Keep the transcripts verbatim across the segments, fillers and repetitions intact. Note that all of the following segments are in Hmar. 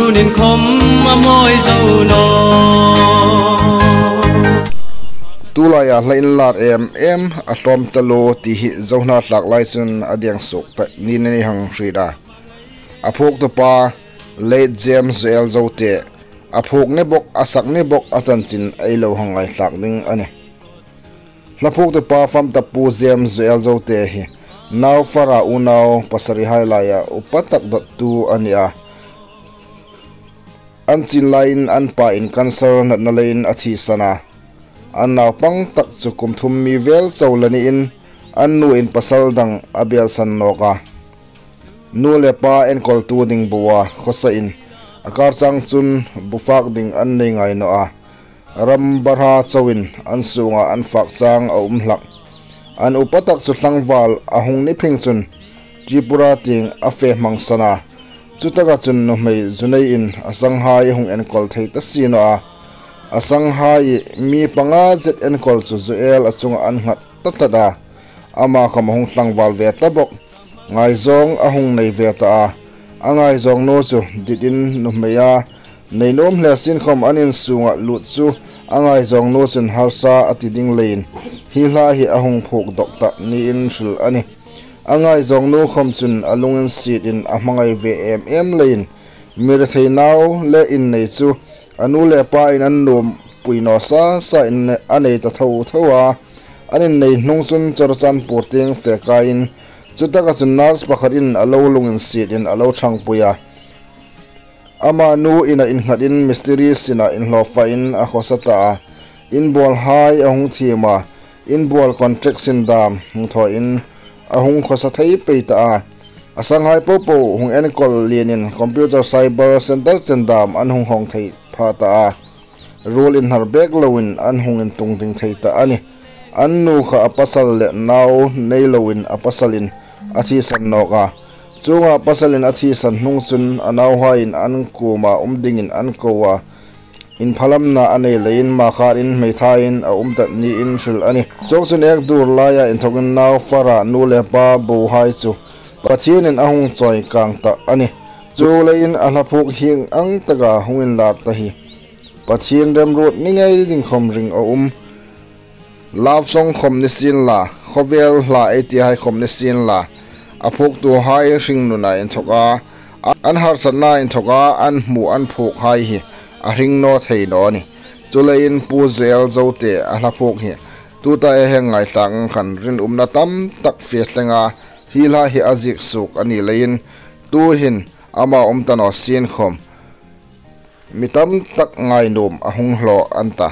Nin khom a mawi zo naw. Tulaia hla inlar em em a hlawm taluo ti hi Zo hnathlak lai chun a diang suok ta niin ei hang hriet a. A phuoktu pa late James Zoel Zote, a phuok ni bawk, a sak ni bawk a chanchin ei lo hang ngaithlak ding a nih. Hla phuoktu pa fam ta Pu James Zoel Zote hi nau fara unau pasarihai laia upa tak dawttu a ni a. An chin laiin an pa in cancer natna leiin a thisan a. An naupang tak chu kum thum mi vel chau la niin an nu in pasal dang a belsan nawk a. Nu le pa enkawltu ding bua khawsa in a kar chang chun bu fak ding an nei ngai naw a. Ram barha chauin an sunga an fak chang a um hlak. An upa tak chu tlangval a hung ni phing chun Tripura tieng a fe hmangsan a. Chutaka chun nuhmei zu neiin a sanghai hung enkawl thei ta si naw a. A sanghai mi panga zet enkawl chu Zoel a chunga an nghat ta tlat a. Ama khom a hung tlangval ve ta bawk. Ngaizawng a hung nei ve ta a. A ngaizawng nu chu ditin nuhmeia nei nuom hle sin khom an insunga lut chu a ngaizawng nu chun harsa a ti ding leiin hi hla hi a hung phuok dawk ta niin hril a nih. A ngaizawng nu khom chun a lunginsietin a hmangai ve em em leiin mi rethei nau le innei chu a nu le pa in an nuom pui naw sa sa in a nei ta tho tho a. An innei hnung chun Churachandpur tieng fe kaiin chutaka chun nurse pakhatin a lo lunginsietin a lo ṭhangpui a. Ama nu ina innghatin mistiri sina inhlawfain a khawsa ta a. In bawlhai a hung thiem a. In bawl contract sin dam hung thawin a hung khawsa thei pei ta a. A sanghai popo hung enkawl lienin computer cyber center chen dam an hung hawng thei pha ta a. Ruol inhnar bek loin an hung intung ding thei ta a nih. An nu kha a pasal le nau nei loin a pasalin a thisan nawk a. Chuonga pasalin a thisan hnung chun a nauhaiin an kuoma um dingin an ko a. Inphalamna a nei leiin makharin hmeithaiin a um ta niin hril a nih. Chuongchun ek dur laia inthokin nau fara nu le pa bohai chu Pathienin a hung chawi kang ta a nih. Chuleiin a hla phuok hieng ang taka hung inlar ta hi Pathien remruot ni ngei ding khom ring a um. Love song khom ni sien la, khawvel hla ei tihai khom ni sien la, a phuoktuhai hringnuna inthoka, an harsatna inthoka an hmu an phuokhai hi a hring naw thei naw a nih. Chuleiin Pu Zoel Zote a hla phuok hi tuta ei hang ngaithlak ang khan rinumna tam tak fe tlenga hi hla hi a ziek suok a ni leiin tuhin ama um ta naw sien khom mi tam tak ngainuom a hung hlaw an ta.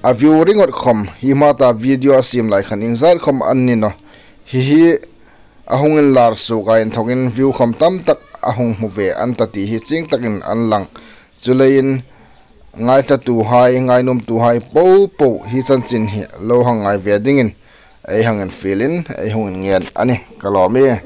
A view ringawt khom hi hma ta video a siem lai khan iengzat khom an ni naw. Hi hi a hung inlar suoka inthokin view khom tam tak a hung hmu ve an ta ti hi chieng takin an lang. Chuleiin ngaithlatuhai, ngainuomtuhai popo hi chanchin hi lo hang ngai ve dingin ei hang infielin ei hung inngen a nih. Ka lawm e.